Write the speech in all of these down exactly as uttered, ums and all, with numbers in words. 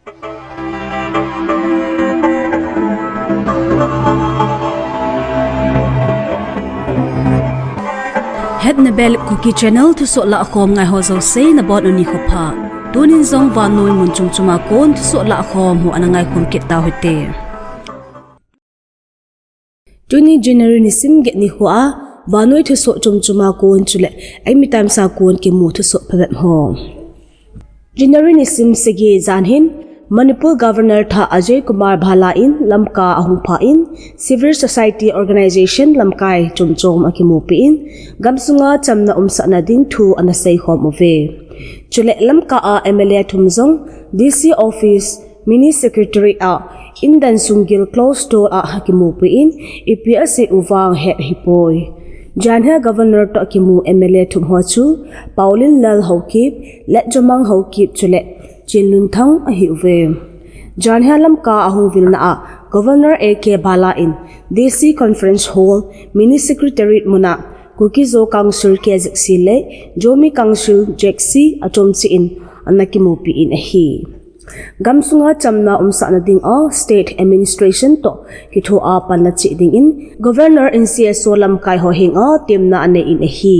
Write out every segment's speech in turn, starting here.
Hetna bel Kuki Channel thusoh lahkhom ngai ho jouse nabonun nikho pha. Tunin jong vannoi mun chom choma kon thusoh lahkhom ho ana ngaikhom kit tau hite. Tuni January nisim get nikho a vannoi thusoh chom choma kon chule Eimi Times a kon kimu thusoh phabep ho. January nisim sagi jan hin Manipur Governor thah Ajay Kumar Bhalla in Lamka ahung pha in, civil society organization lamkai chom chom akimupi in, gamsunga chamna umsahna ding thu ana seikhom uve. Chule Lamka a M L A thum jong D C office, Mini Secretariat a, indan sunggil closed door a akimupi in, ipi asei u vang het ahipoi. Janhia Governor toh akimu M L A thum ho chu Paolienlal Haokip, Letjomang Haokip chule Chinlunthang ahiuve. Janhia Lamka ahung vilna a Governor A K Bhalla in D C Conference Hall, Mini Secretariat muna Kuki-Zo Council K Z C le Zomi Council Z C achom cheh in ana kimupi in ahi. Gamsunga chamna umsahna dinga state administration toh kithoa panna cheh dingin Governor in C S O lamkai ho henga temna anei in ahi.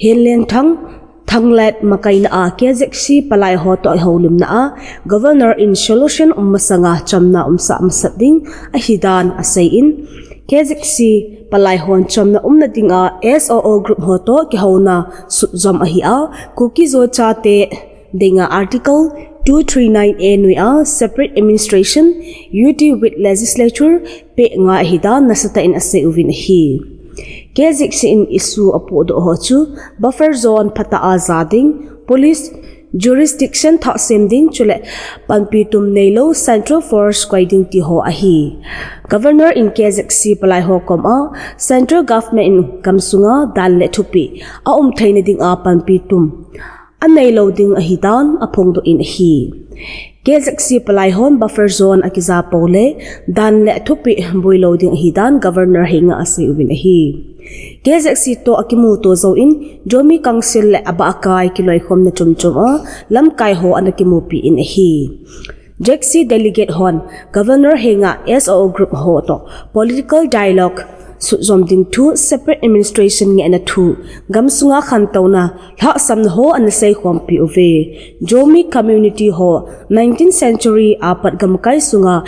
Henlengthang, Thanglet makaina a K Z C palai ho toh houlimna a Governor in solution um masanga chamna umsah masat ding ahidan asei in, K Z C palai hon chamna umna dinga S O O group ho toh kihouna sutjom ahi a, Kuki-Zo chate dinga Article two three nine A noiya separate administration, unity with legislature peh ngai ahidan nasatah in asei uvin ahi. K Z C in issue apohdoh ho chu buffer zone phatah a ja ding, police jurisdiction thah sem ding chule panpi tum neilou central force koi ding ti ho ahi. Governor in K Z C palai ho koma central government in gamsunga dan le thupeh aum theina dinga panpi tum aneilou ding ahidan aphongdoh in ahi. K Z C palai hon buffer zone akija pou le dan le thupeh boilou ding ahidan Governor henga asei uvin ahi. K Z C toh akimuto jouvin Zomi Council le abahkai kiloikhomna chom choma lamkai ho ana kimupi in ahi. Z C delegate hon Governor henga S O O group ho toh political dialogue sutjom ding thu, separate administration ngehna thu, gamsunga khantouna lhahsamna ho ana seikhompi uve. Zomi community ho nineteenth century apat gamkai sunga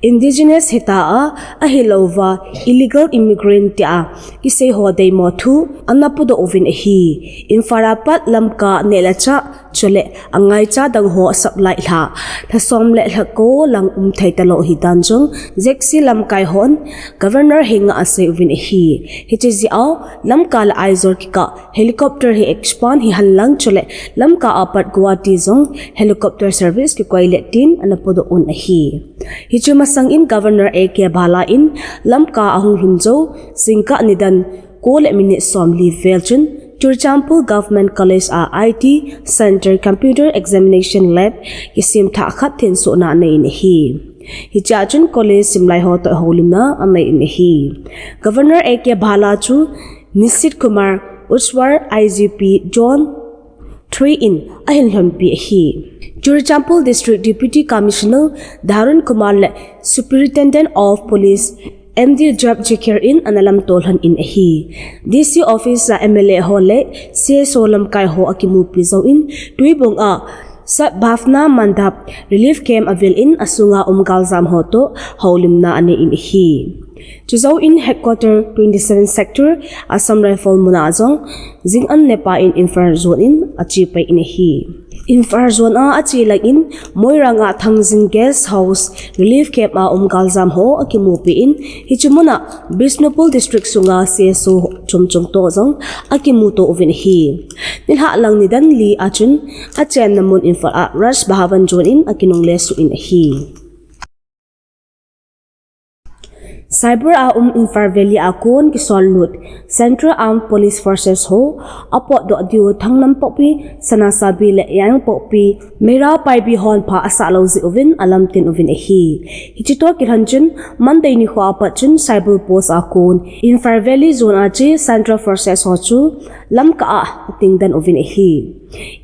indigenous hita a, ahilouva illegal immigrant tia kisei ho deimo thu ana podoh uvin ahi. Imphal apat Lamka neh le chah chule angaicha dang ho supply lha, lha som le lha ko lang um thei talou ahidan jong Z C lamkai hon Governor henga asei uvin ahi. Hiche jeh a Lamka le Aizawl kikah helicopter hi expand hihen lang chule Lamka apat Guwahati jong helicopter service kikoi le tin ana podoh un ahi. Hiche masang in Governor A K Bhalla in Lamka ahung lhun jou jingkah nidan ko le minute somli vel chun Churachandpur Government College a I T Center Computer Examination Lab kisemthah khat thensohna anei in ahi. Hichea chun college simlai ho toh houlimna anei in ahi. Governor A K Bhalla chu Nishit Kumar Ujjwal, I G P Zone three in ahin lhonpi ahi. Churachandpur District Deputy Commissioner Dharun Kumar le Superintendent of Police M D Jab Jakir in ana lamto lhon in ahi. D C office a M L A ho le C S O lamkai ho akimupi jouvin Tuibong a Sadbhavna Mandap relief camp avil in asunga um galjam ho toh houlimna anei in ahi. Chujouvin headquarter twenty-seven sector Assam Rifle muna jong jing an nepa in Imphal zone in achepai in ahi. Imphal zone a ache lang in Moirang a Thangjing guest house relief camp a um galjam ho akimupi in, hiche muna Bishnupur district sunga C S O chom chom toh jong akimuto uvin ahi. Nilhah lang nidan li a chun achenna mun Imphal a Raj Bhavan zone in akinungle suh in ahi. Cyber a um Imphal Valley a kon kisol lut Central Armed Police Forces ho apotdoh diu Thangnampokpi, Sanasabi le Yaingpokpi, Meira Paibi hon pha asah lou jeh uvin alamtin uvin ahi. Hiche toh kilhon chun Monday nikho apat chun Saibal Post a kon Imphal Valley Zone a che Central Forces ho chu Lamka a atingden uvin ahi.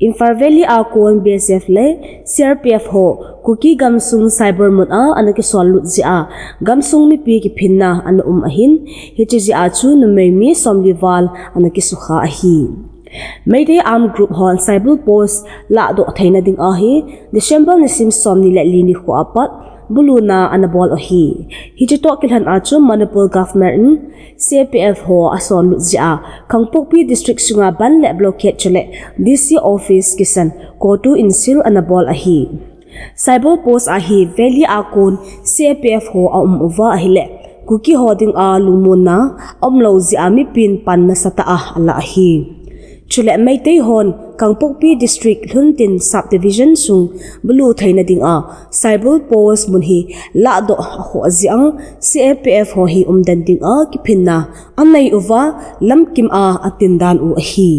Imphal Valley a kon B S F le C R P F ho Kuki gamsung Saibal mun a ana kisol lut jeh a gamsung mipi kiphinna ana um ahin, hiche jeh a chu numei mi somli val ana kisukha ahi. Meitei Armed Group hon Saibal Post lahdoh theina ding ahi December nisim somni le li nikho apat buluna ana bol ahi. Hiche toh kilhon a chu Manipur Government in C R P F ho asol lut jeh a Kangpokpi District sunga ban le blockade chule D C Office kisan kotu in seal ana bol ahi. Saibal Post a hi Valley a kon C R P F ho aum uva ahile Kuki ho dinga lungmonna aum lou jeh a mipin pan nasatah a ala ahi. Chule Meitei hon Kangpokpi District Lhuntin Subdivision sung bulu theina dinga Saibal Post mun hi lahdoh akhoh jeh a C R P F ho hi umden dinga kiphinna anei uva lamkim a atindan u ahi.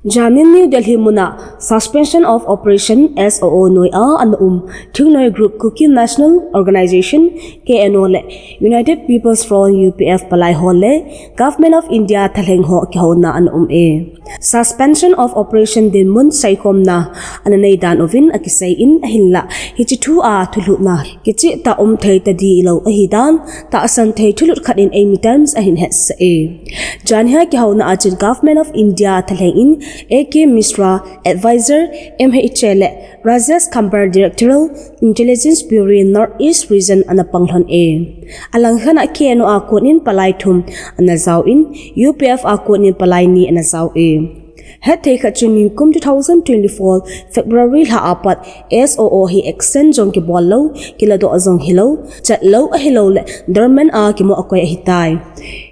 Janin New Delhi muna Suspension of Operation S O O noi a ana um Thingnoi Group Kuki National Organization K N O le United People's Front U P F palai ho le Government of India thalheng ho kihouna ana um e. Suspension of Operation dinmun seikhomna ana neidan uvin akisei in ahinlah hiche thu a thulhuhna kicheh tah um thei tadi lou ahidan tahsan thei thulut khat in Eimi Times ahin hetsah e. Janhi a kihouna a chun Government of India thalheng in A K Mishra, Advisor M H A le Rajesh Khambar, Director Intelligence Bureau North East Region ana panglhon e. Alangkhat a K N O a kon in palai thum ana jao in U P F a kon in palai ni ana jao e. Hetthei khat chun nikum two thousand twenty-four February lha apat S O O hi action jong kibol lou, kiladoh jong hilou, chat lou ahilou le dormant a kimu akoi ahitai.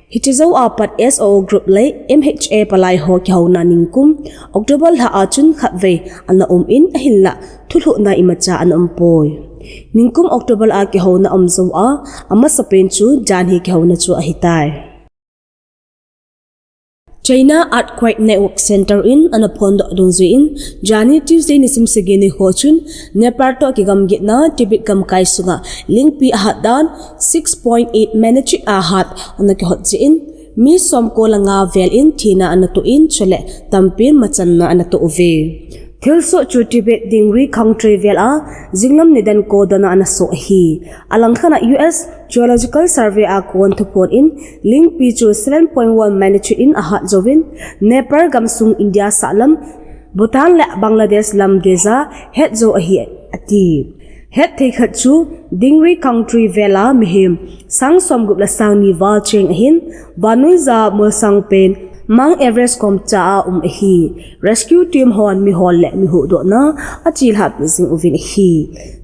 Hiche jou apat S O O group le M H A palai ho kihouna nikum October lha a chun khatvei ana um in ahinlah thulhuhna imacha ana umpoi. Nikum October a kihouna um jou a amasapen chu janhi kihouna chu ahitai. China Earthquake Network Center in ana phondoh dungjuiyin, janhi Tuesday nisim sagi nikho chun Nepal toh kigamgitna Tibet gamkai sunga lingpi ahat dan six point eight magnitude a hat ana kihot jeh in, mi somko le nga vel in thina ana toh in, chule tampin machanna ana toh uve. Thilsoh chu Tibet Dingri Country vel a jinglam nidan ko dona ana soh ahi. Alangkhat a U S Geological Survey a kon thuphon in lingpi chu seven point one magnitude in ahat jouvin, Nepal gamsung India sahlam, Bhutan le Bangladesh lam geija het jou ahi ati. Hetthei khat chu Dingri Country vel a mihem sang somgup le sang ni val cheng ahin, vannoija molsang pen Mount Everest komcha a um ahi. Rescue team hon mihol le mihuhdohna achelhahpi jing uvin ahi.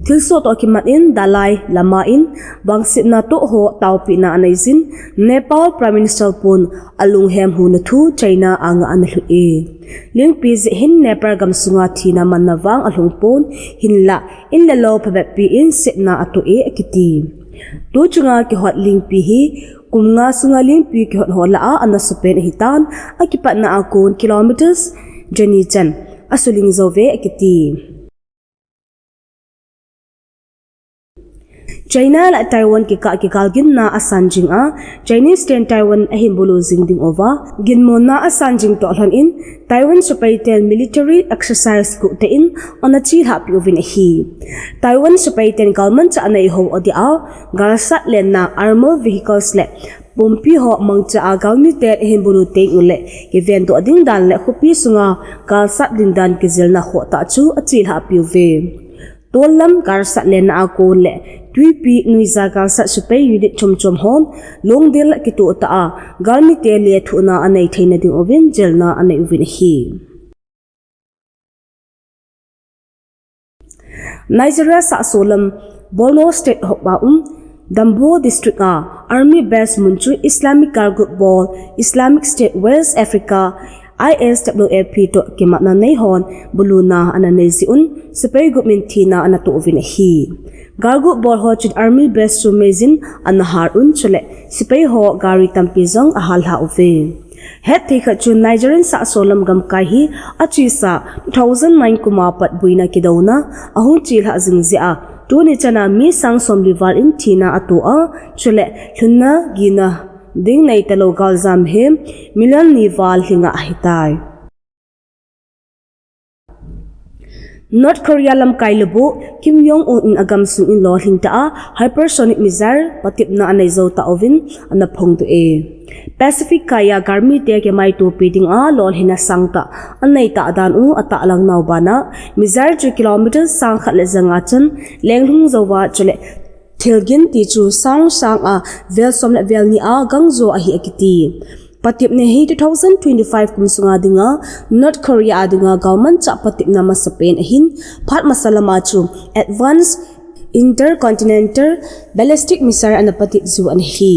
Thilsoh toh kimat in Dalai Lama in vangsetna toh ho taopehna aneijin, Nepal Prime Minister pun alunghem huna thu China anga ana lhut e. Lingpi jeh hin Nepal gamsunga thina manna vang alhung pon, hinlah in le lou phabeppi in setna atoh e akiti. Tuchunga kihot lingpi hi kum nga sunga lingpi kihot ho lah a ana supen ahitan, akipatna a kon kilometers jani chan asuling jouve akiti. China le Taiwan kikah kigalginna asan jing a, Chinese ten Taiwan ahin bulu jing ding uva ginmona asan jing toh lhon in, Taiwan sepai ten military exercise guh tein ana chelhahpi uvin ahi. Taiwan sepai ten galmanchah anei ho adia, galsat lenna armored vehicles le pumpi ho mangcha a galmiten ahin bulu teng uleh kivendoh ding dan le khopi sunga galsat ding dan kijilna khohtah chu achelhahpi uve. Tollam galsat lenna a kon le twipi nuija galsat sepai unit chomchom hon lungdil kitoh tah a galmite lethuhna anei theina ding uvin jilna anei uvin ahi. Nigeria sahsolam Borno State hopma um Dambo District a army base mun chu Islamic gal group bol Islamic State West Africa, I S W A P toh kimatna neihon buluna ana nei jeh un sepai gup in thina ana toh uvin ahi. Galgup bol ho chun army base chu meijin ana har un, chule sepai ho gari tampi jong ahal lha uve. Hetthei khat chun Nigerian sahso lam gamkai hi achesa two thousand nine kum a pat boina kidouna ahung chelha jing jeh a, tuni chana mi sang somli val in thina atoh a, chule lhunna gina ding neitalou galjam hi million ni val hinga ahitai. North Korea lamkai lubuh Kim Jong Un in agamsung in lolhing tah a hypersonic missile patepna anei jou tah uvin ana phongdoh e. Pacific kaiya galmi te kimaitopi dinga lolhinna sangtah anei tah dan u atahlang nau bana, missile chu kilometer sang khat le janga chan lenglhung jouva, chule thilgin ti chu sang sanga vel som le vel ni a gangjo ahi akiti. Patepna hi two thousand twenty-five kum sunga dinga North Korea a dinga galmanchah patepna masapen ahin, phat masa lama chu Advanced Intercontinental Ballistic Missile ana patep jiu ana hi.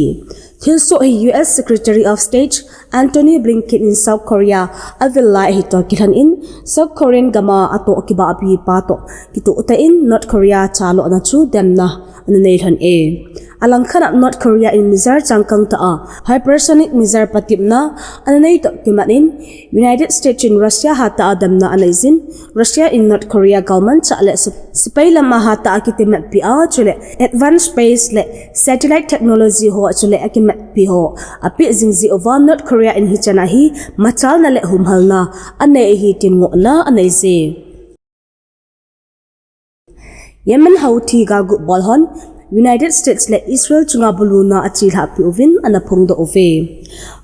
Thilsoh hi U S Secretary of State Antony Blinken in South Korea avil lai ahi toh kilhon in, South Korean gam'a atoh kibahpi pa toh kitoh tah in North Korea chalhahna chu demna ana nei lhon e. Alangkhat a North Korea in missile changkang tah a hypersonic missile patepna ana nei toh kimat in, United States in Russia hatah a demna anei jin, Russia in North Korea galmanchah le se-, sepai lama hatah a kitimatpi a, chule advanced space le satellite technology ho chule akimatpi ho apeh jing jeh uva North Korea in hichan a hi machalna le humhalna anei ahi tin ngohna anei je. Yemen Houthi galgup bol hon United States le Israel chunga buluna achelhahpi uvin ana phongdoh uve.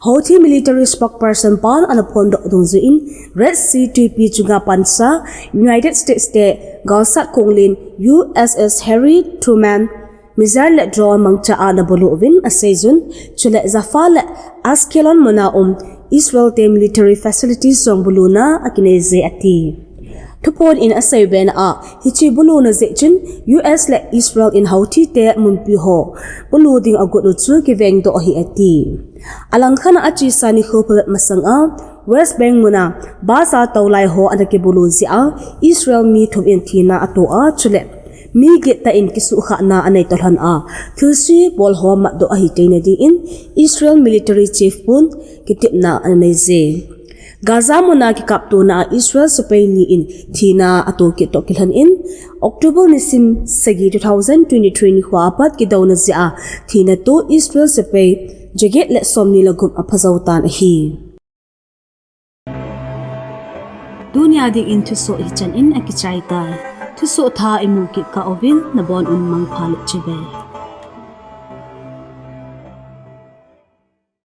Houthi military spokesperson pan ana phondoh dungjuiyin, Red Sea twipi chunga pansa United States te galsat konglen U S S Harry Truman missile le drone mangcha a ana bulu uvin aseijun, chule Rafah le Ashkelon muna um Israel te military facilities jong buluna akinei je ati. Thuphon in asei bena a, hiche buluna jeh chun U S le Israel in Houthi te munpi ho bulu ding agot u chu kivengdoh ahi ati. Alangkhat a achesa nikho phabep masang a, West Bank muna bus a toulai ho ana kibulu jeh a, Israel mi thum in thina atoh a, chule mi get tah in kisuhkhahna anei toh lhon a, thilse bol ho matdoh ahi theina dingin Israel military chief pun kitepna ana nei je. Gaza muna kikaptona a Israel sepai ni in thina atoh kit toh kilhon in, October nisim sagi two thousand twenty-three nikho apat kidouna jeh a thina toh Israel sepai jaget le somni le gup aphajou tan ahi. Tunia dingin thusoh hichan in akichai tai. Thusoh thah imu kit kah uvin nabon un mangpha le chibai.